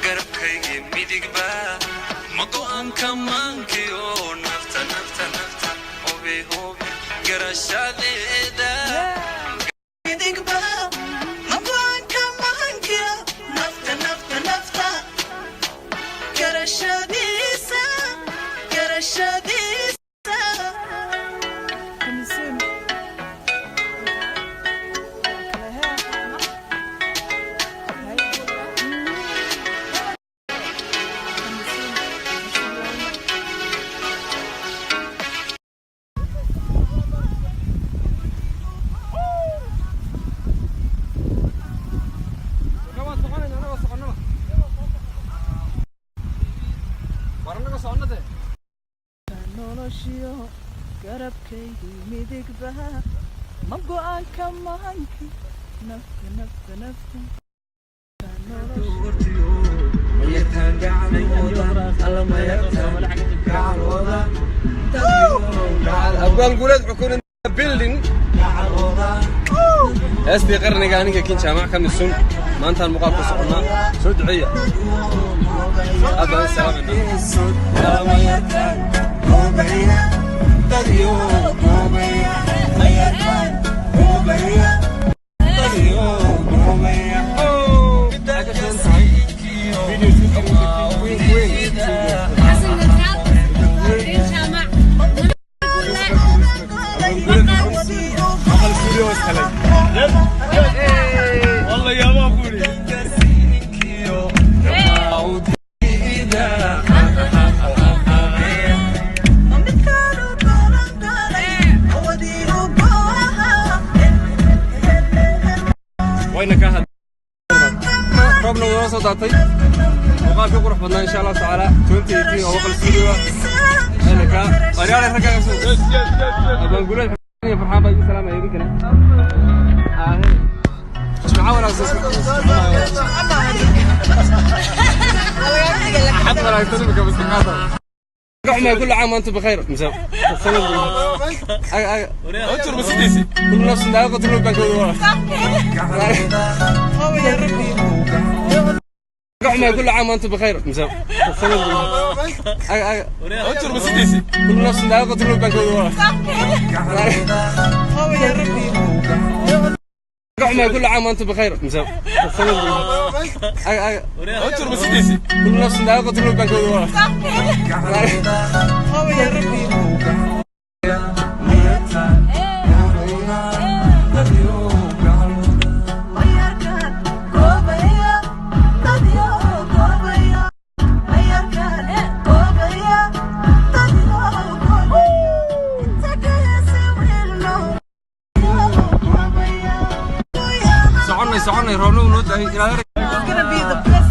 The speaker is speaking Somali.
Garabkaygii midigba ma go'aanka maankiyo nafta, nafta, nafta, hubi, hubi garashadeeda. Midigba ma go'aanka maankiyo nafta, nafta, nafta garashadiisa, garashadiisa. Coming soon. Kala hee. Hay. Coming soon. Cusub. Waan soconayna, anagoo soconnaba. War anagoo soconno dee. Noloshiyo garabkaygii midigba ma go'aanka maanki nafta, nafta, nafta. Mayartaan gacalooda alla, mayartaan gacalooda. Abwaan Guuleed Xukun building. Heestii qarniga, aniga Kin Jaamac ka misun. Maantaan muuqaal ku soconnaa, soo duceeya. Aad baan salaamayna. Mayartaan goobaya dadyo goobaya, mayartaan goobaya dadyo goobaya. Video shooting with the king, queen, queen. Xasan Gantaal, Kin Jaamac. Aqal studio is helay. والله يا ما قولي. Midkaanu dooran galay awadii u gooha. Wayna ka had roobna wuu soo daatay. Muuqaalkii qurux badnaa, insha Allahu tacaala, 2018 oo Waqal Studio wayna ka aryaale ragga soo. Abaan Guuleed iyo Farxaan baa igu salaamaya idinkana. Jimcaha wanaagsan, axad wanaagsan. Imika mastiqaada قعمة. كل عام وانتم بخير. كل نفس ذائقة الموت. بنك. قعمة. كل عام وانتم بخير. كل نفس ذائقة الموت. بنك. قعمة. كل عام وانتم بخير. كل نفس ذائقة الموت. بنك. Mayarkaan goobaya dadyo goobaya, mayarkaan goobaya dadyo goobaya, inta kayase wiilno goobaya. Soconay, soconay, roobna uu noo daayay ilaa It's gonna be the best.